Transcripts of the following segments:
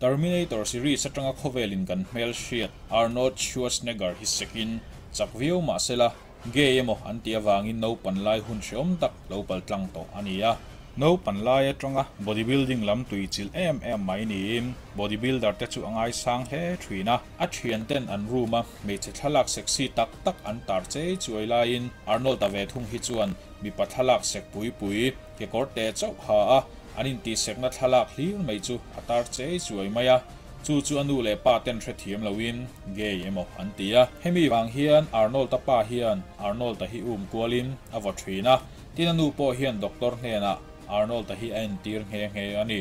Terminator series atanga khawvelin kan hmel hriat Arnold Schwarzenegger hi sekin chak viau mah sela, gay emaw an tih avangin naupan lai hun hreawm tak lo pal tlang tawh a ni a. Naupan lai atanga bodybuilding lam tui chilh em em mai niin bodybuilder te chu a ngaisang hle thin a. A thian ten an room a hmeichhe thlalak sexy tak tak an tar chei chuai laiin Arnold-a ve thung hi chuan mipa thlalak sek pui pui kekawr te chauh ha a, an intihsekna thlalak hlir mai chu a tar chei chuai mai a, chu chu a nu leh pa ten hrethiam loin gay emaw an ti a. Hemi vang hian Arnold-a pa hian Arnold-a hi um kualin a vaw thin a, tin a nu pawh hian doctor hnenah Arnold-a hi a entir nghe nghe a ni.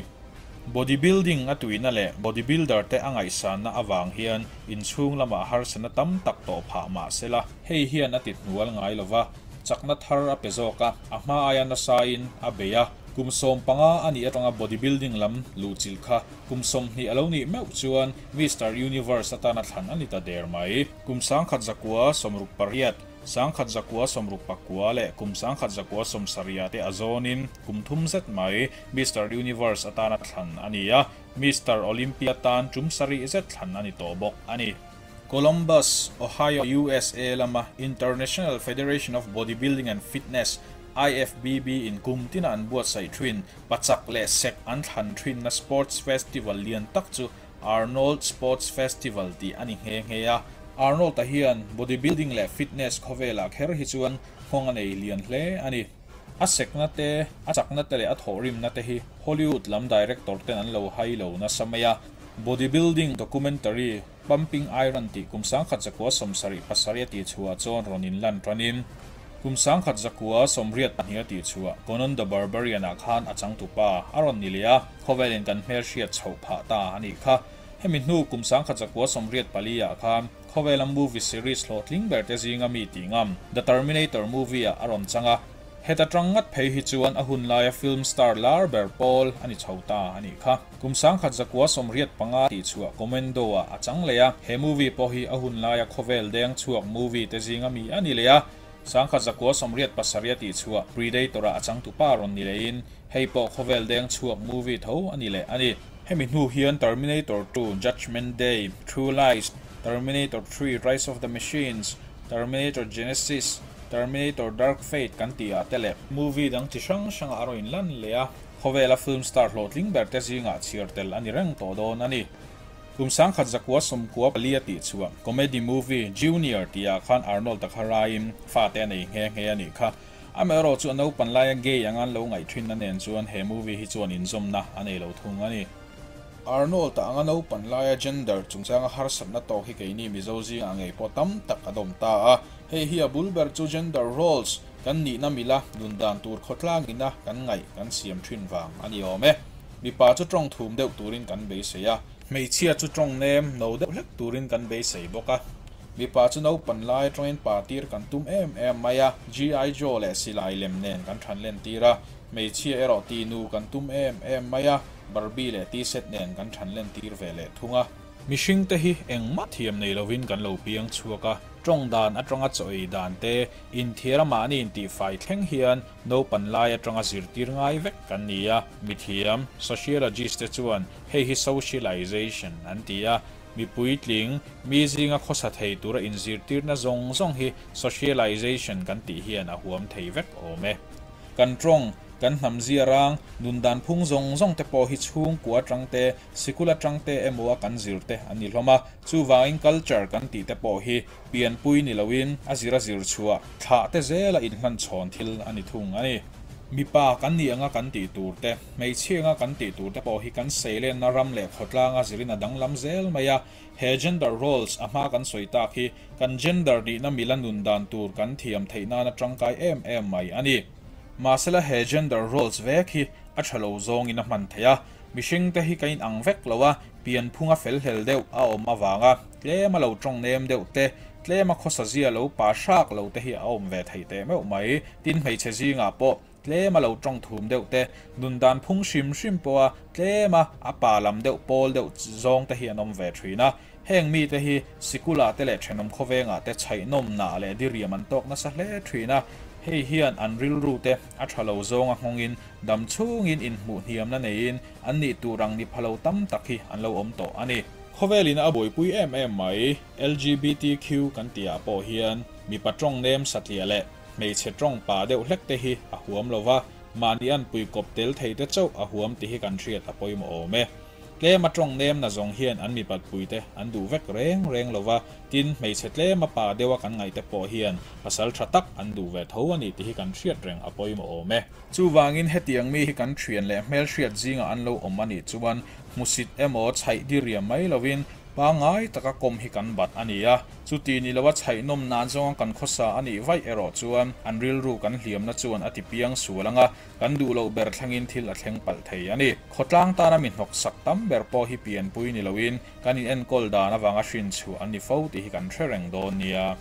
Bodybuilding a tuina leh bodybuilder te a ngaihsanna avang hian inchhung lamah harsatna tam tak tawh phah mah sela, hei hian a ti hnual ngai lova, chakna thar a pe zawk a, a hma aia nasain a bei a. Kum 15 a nih atanga bodybuilding lam luhchilh kha kum 20 a lo nih meuh chuan Mister Universe atana thlan a ni ta der mai. Kum 1968, 1969 leh kum 1970 te a zawnin kum thum zet mai Mister Universe atana thlan a ni a, Mister Olympia tan tum sarih zet thlan a ni tawh bawk a ni. Columbus, Ohio, USA lama International Federation of Bodybuilding and Fitness, IFBB, in kum tina an buatsaih thin pachak leh sek an thlan thinna sports festival lian tak chu Arnold Sports Festival tih a ni nghe nghe a. Arnold-a hian bodybuilding leh fitness khawvelah kher hi chuan nghawng a nei lian hle a ni. A sekna te, a chakna te leh a thawhrimna te hi Hollywood lam director ten an lo hai lo nasa mai a. Bodybuilding documentary Pumping Iron tih kum 1977 a tih chhuah chuan rawn inlan tanin kum 1982 a tih chhuah Conan the Barbarian ah khan a changtupa a rawn ni leh a, khawvelin kan hmelhriat chhoh phah ta a nih kha. Hemi hnu kum 1984 ah khan khawvela movie series hlawhtling ber te zinga mi tih ngam The Terminator movie ah a rawn chang a, heta tang ngat phei hi chuan a hun laia film star lar ber pawl a ni chho ta a nih kha. Kum 1985 tih chhuah Commando ah a chang leh a, he movie pawh hi a hun laia khawvel deng chhuak movie te zinga mi a ni leh a, 1987 a tih chhuah Predator ah a changtupa rawn ni lehin hei pawh khawvel deng chhuak movie tho a ni leh a ni. Hemi hnu hian Terminator 2, Judgment Day, True Lies, Terminator 3, Rise of the Machines, Terminator Genisys, Terminator Dark Fate kan tih ah te leh movie dang chi hrang hrangah a rawn inlan leh a. Khawvela film star hlawhtling ber te zingah chhiar tel a ni reng tawh dawn a ni. Kum 1994 a tih chhuah comedy movie Junior tih ah khan Arnold-a kha raiin fate a nei nghe nghe a nih kha. Amaherawh chu a naupan laia gay anga an lo ngaih thinna nen chuan he movie hi chuan inzawmna a nei lo thung a ni. Arnold-a anga naupan laia gender chungchanga harsatna tawk hi keini Mizo zingah ngei pawh tam tak a dawm ta a. Hei hi a bul ber chu gender roles kan nihna mila nun dan tur khawtlangina kan ngaih kan siam thin vang a ni awm e. Mipa chu tawng thum deuh turin kan beisei a. Hmeichhia chu tawng nem no deuh hlek turin kan beisei bawk a. Mipa chu naupan lai atangin pa tir kan tum em em mai a, GI Joe leh silai lem nen kan than len tir a. Hmeichhia erawh ti nu kan tum em em mai a, Barbie leh T-set nen kan than len tir ve leh thung a. Mihring te hi engmah thiam nei lovin kan lo piang chhuak a, tawng dan atanga chaw ei dan te, inthiar a mahni intihfai thleng hian naupan lai atanga zirtir ngai vek kan ni a, mithiam, sociologist te chuan hei hi socialization an ti a, mi puitling, mi zinga khawsa thei tura inzirtirna zawng zawng hi socialization kan tih hian a huam thei vek awm e. Kan tawng, kan hnam zia rang, nun dan phung zawng zawng te pawh hi chhungkua atang te, sikul atang te emaw a kan zir te an ni hlawm a, chuvangin culture kan tih te pawh hi pianpui ni loin a zir a zir chhuah thlah te zela inhlan chhawn thil a ni thung a ni. Mipa kan nih anga kan tih tur te, hmeichhia anga kan tih tur te pawh hi kan seilenna ram leh khawtlanga zirin a danglam zel mai a, he gender roles a hma kan sawi tak hi kan gender nihna mila nun dan tur kan thiam theih nana tangkai em em mai a ni. Mahsela he gender roles vek hi a tha lo zawngin a hman theih a, mihring te hi ka inang vek lo a, pianphunga fel hlel deuh a awm avanga tlema lo tawng nem deuh te, tlema khawsa zia lo pa hrak lo te hi a awm ve theih teh meuh mai. Tin hmeichhe zingah pawh tlema lo tawng thum deuh te, nun dan phung hrim hrim pawha tlema a pa lam deuh pawl deuh zawng te hi an awm ve thin a. Heng mite hi sikula te leh thenawm khawvengah te chhaihnawmna leh diriam an tawk nasa hle thin a. Hei hian an rilru te a tha lo zawnga nghawngin dam chhungin inhmuh hniamna neiin an nih tur ang ni pha lo tam tak hi an lo awm tawh a ni. Khawvelin a buaipui em em mai LGBTQ kan tihah pawh hian mipa tawng nem satliah leh hmeichhe tawng pa deuh hlek te hi a huam lo va, mahni anpui kawp tel thei te chauh a huam tih hi kan hriat a pawimawh awm e. Tlema tawng nem na zawng hian an mipatpui te an duh vek reng reng lo va, tin hmeichhe tlema pa deuha kan ngaih te pawh hian pasal tha tak an duh ve tho a ni tih hi kan hriat reng a pawimawh awm e. Chuvangin hetiang mi hi kan thian leh hmelhriat zingah an lo awm a nih chuan hmusit emaw chhaih diriam mai lovin pangngai taka kawm hi kan bat a ni a. Chuti ni loa chhaih nawm nan zawnga kan khawsa a nih vaih erawh chuan an rilru kan hliamna chuan a ti piang sual anga kan duh loh ber thlengin thil a thleng palh thei a ni. Khawtlang tana mi hnawksak tam ber pawh hi pianpui ni loin kan inenkawl dan avanga hrin chhuah an ni fo tih hi kan hre reng dawn nia.